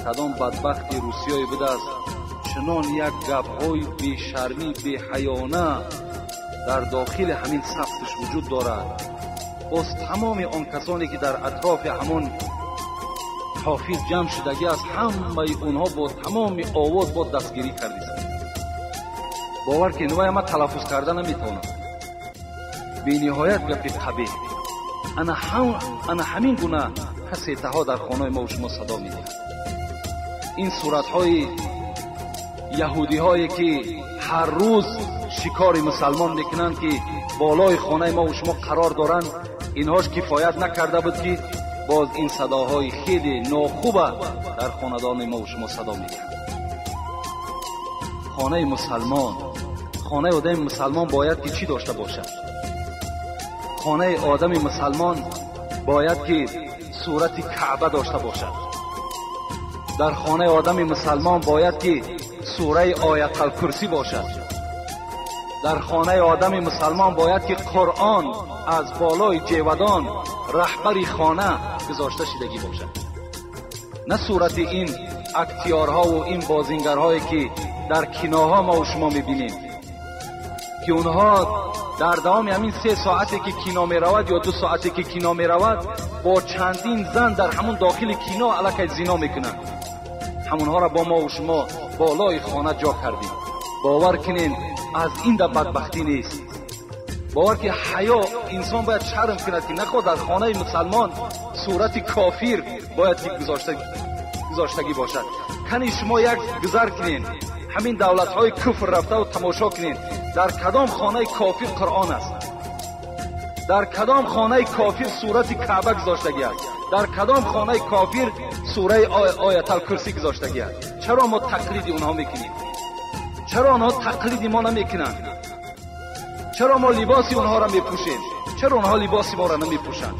Кадом бадбахти русиёе будааст, чунон як гапҳои бешармӣ, беҳаёна дар дохили ҳамин сабташ вуҷуд дорад. Боз тамоми он касоне ки дар атрофи ҳамон ҳофиз ҷамъ шудагӣ аст, ҳамаи онҳо бо тамоми овоз бо дастгирӣ кардистанд. Бовар кунед, вай ама талаффуз карда наметавонам. Бениҳоят гапи қабеҳ. Ана ҳамин гуна касетаҳо дар хонаи мо шумо садо медиҳад. Ин суратҳои яҳудиҳое ки ҳар рӯз шикори мусалмон мекунанд, ки болои хонаи мо шумо қарор доранд, инҳош кифоят накарда буд, ки боз ин садоҳои хеле нохуба дар хонадони мо шумо садо медиҳанд. Хонаи мусалмон, хонаи одами мусалмон бояд ки чӣ дошта бошад? Хонаи одами мусалмон бояд ки сурати Каъба дошта бошад. Дар хонаи одами мусалмон бояд ки сураи Ояталкурсӣ бошад. Дар хонаи одами мусалмон бояд ки Қуръон аз болои ҷевадон раҳбари хона гузошта шидагӣ бошад, на сурати ин актиёрҳову ин бозингарҳое ки дар киноҳо мо шумо мебинем, ки онҳо дар давоми ҳамин 3 соате ки кино меравад ё 2 соате ки кино меравад, бо чандин зан дар ҳамун дохили кино аллакай зино мекунанд. Ҳамонҳоро бо мо шумо болои хона ҷо кардем. Бовар кунед, аз ин да бадбахтӣ нест. Бовар ки ҳаё инсон бояд шарм кунад, ки нахоҳ дар хонаи мусалмон сурати кофир бояд ки гузоштагӣ бошад. Кани шумо як гузар кунед, ҳамин давлатҳои куфр рафтаву тамошо кунед, дар кадом хонаи кофир Қуръон аст, дар кадом хонаи кофир сурати Каъба гузоштагӣ аст, дар кадом хонаи кофир сураи Ояталкурсӣ гузоштагӣ аст. Чаро мо тақлиди онҳо мекунем? Чаро онҳо тақлиди мо намекунанд? Чаро мо либоси онҳоро мепӯшем? Чаро онҳо либоси моро намепӯшанд?